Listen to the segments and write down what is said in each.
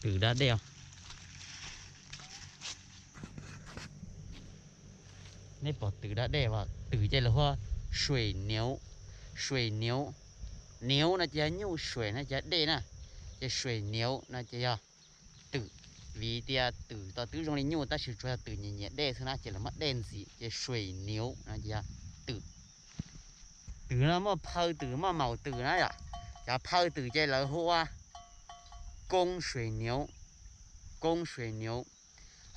Twm da dej os. Nej pom twm da dej as? Twm ces lawv hu ua suaim niuv, suaim niuv. Niuv no ces yog nyuj, suaim no ces yog dej na, ces suaim niuv no ces yog twm. Vim tias twm twb zoo li nyuj tab sis tsuas yog twm nyiam nyiam dej xwb na ces lawv muab dej ntxiv ces suaim niuv no ces yog twm. Twm no muaj phaw twm muaj maum twm na yom. Cov phaw twm ces lawv hu ua koob suaim niuv, koob suaim niuv.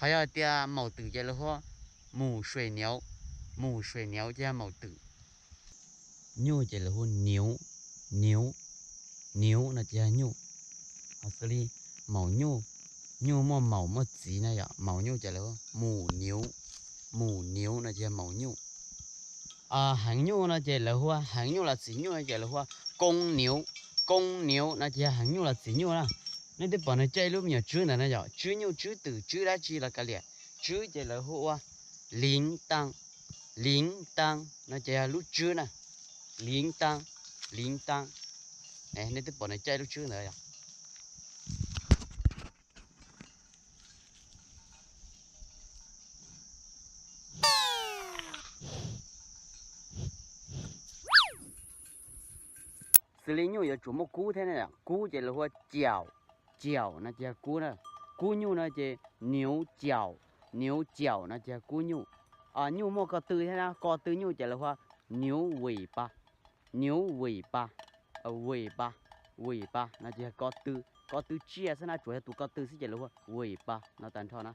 Ho yog tias maum twm ces lawv hu ua mus suaim niuv, mus suaim niuv ces yog maum twm. Nyuj ces lawv hu ua niuv, niuv, niuv no ces yog nyuj. Ho xws li maum nyuj, nyuj muaj maum muaj txiv na yom, maum nyuj ces lawv hu ua mus niuv, mus niuv no ces yog maum nyuj. Heev nyuj no ces lawv hu ua, heev nyuj los txiv nyuj no ces lawv hu ua koob niuv, koob niuv no ces yog heev nyuj los txiv nyuj na. Nej twb pom nws caij lub me nyuam tswb ntawd na yom, tswb nyuj tswb twm tswb dab tsi los kav liam, tswb ces lawv hu ua liv taab, liv taab no ces yog lub tswb na, liv taab, liv taab. Nej twb pom nws caij lub tswb ntawd yom. Xws li nyuj yuav tsum muaj kub thiab na, kub ces lawv hu ua caum, caum no ces yog kub na. Kub nyuj no ces niuv caum, niuv caum no ces yog kub nyuj. Nyuj muaj ko tw thiab na, ko tw nyuj ces lawv hu ua niuv vim pa, niuv vim pa, vim pa, vim pa no ces yog ko tw, ko tw tsiaj xwb na, tsuas yog tus ko tw xwb ces lawv hu ua vim pa no tag nrho na.